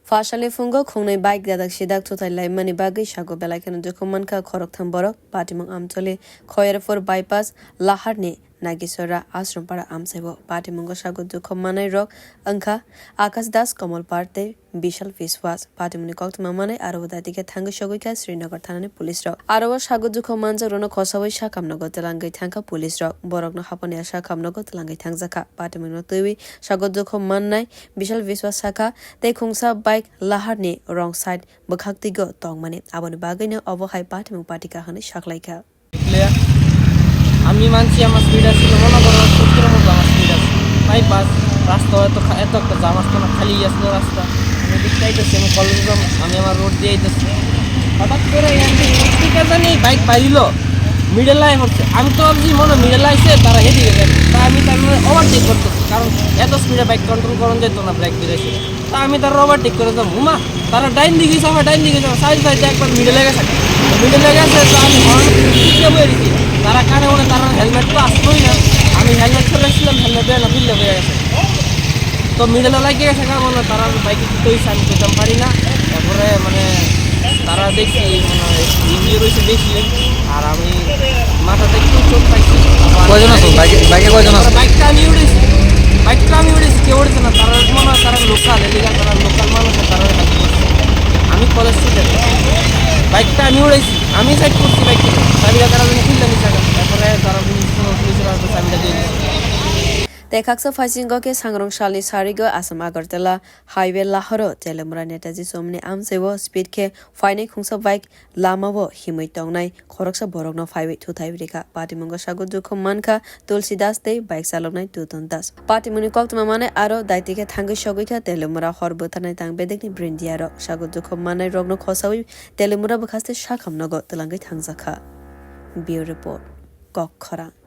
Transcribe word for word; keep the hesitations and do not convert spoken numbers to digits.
Phasali phungo khungnwi bike dadak sidak thuthai laimani bagwi sago belai kheno dukhu mankha khoroktham borok. Patimung Amcholi Khoyerpur bypass Laharni Nagisora Ashrampara amchaibo patimungo sago dukhu manai rok wngkha Akash Das, Komol Par tei Bishal Biswas. Patimungni koktwma manai aro bo daitike thangwi sogwi kha Srinagar thanani police rok. Aro o sago dukhu manjak rokno khosawi sakam nogo twlangwi thangkha police rok. Borokno haponi sakam nogo twlangwi thangjakha. Patimungno twiwi sago dukhu mannai Bishal Biswas sakha, tei khungsa bike Laharni wrong side bwkhaktwigo tongmani, aboni bagwino obo hai patimung patikha hwnwi saklaikha. Player. আমি মানছি আমার স্পিড আছিল মনে করো সত্তর মতো আমার স্পিড আছে। বাইপাস রাস্তা এত খা- এত একটা জাম আসতো না, খালি আসতো রাস্তা। আমি দেখতে আইতেছি, আমি কলেজে যাবো, আমি আমার রোড দিয়ে আইতেছি। হঠাৎ করে স্পিকার জানি বাইক পাইল, মিডল লাইন হচ্ছে। আমি তো ভাবছি মনে মিডল লাইসে তারা হেঁটে গেছে, তা আমি তার মানে ওভারটেক করতেছি, কারণ এত স্পিডে বাইক কন্ট্রোল করা যেত না ব্রেক দিলে। তা আমি তার ওভারটেক করে যাবো, হুমা, তারা ডাইন দিকে যাবো, ডাইন দিকে যাবো, সাইড সাইডে একবার মিডলে গেছে, মিডলে গেছে। তো আমি হর্ন দিতে বই দিছি, তারা কানে মনে তারা হেলমেট তো আসতোই না। আমি হেলমেট ফেলে রাখছিলাম, হেলমেট দেয় না, ফিল্ডে হয়ে গেছে। তো মিডলে লাগিয়ে গেছে, কারণ মনে তারা বাইকে দিতে হয়েছে, আমি করতাম পারি না। তারপরে মানে তারা দেখছি মানে ইঞ্জিন রয়েছে বেশি, আর আমি মাথাতে একটু চোট পাইছি। কয়জন আছো বাইকে? বাইকে কয়জন আছো? বাইকটা আমি উঠেছি, বাইকটা আমি উঠেছি, কেউ উঠেছে না। তারা মনে হয় তারা লোকাল, এলাকার তারা লোকাল মানুষ, তারা বাইক করছে। আমি কলেজ স্টুডেন্ট, বাইকটা আমি উঠেছি, আমি সাইড করছি বাইকটা। চাবিটা তারা যেন খুলতে নিচ্ছে না। তারপরে তারা পুলিশ, পুলিশের হাতে চাবিটা দিয়ে দিচ্ছে। Tei khaksa phaisingo khe sangrong salni sarigo Assam Agartala highway lahoro Telemura Netaji Chowmuni amchaibo speed khe phainai khungsa bike lamao himwi tongnai khoroksa borokno phaiwi thuthai rikha. Patimungo sago dukhu mankha Tulsi Das tei bike chaloknai Tuton Das. Patimungni koktwma manwi aro daitike thangwi sogwi kha Telemura hor bwtharnai tang bedekni brindia rok. Sago dukhu mannai rokno khosawi Telemura bwkhaste sakhamnogo twlangwi thangjakha. Bureau Report, Kok Khorang.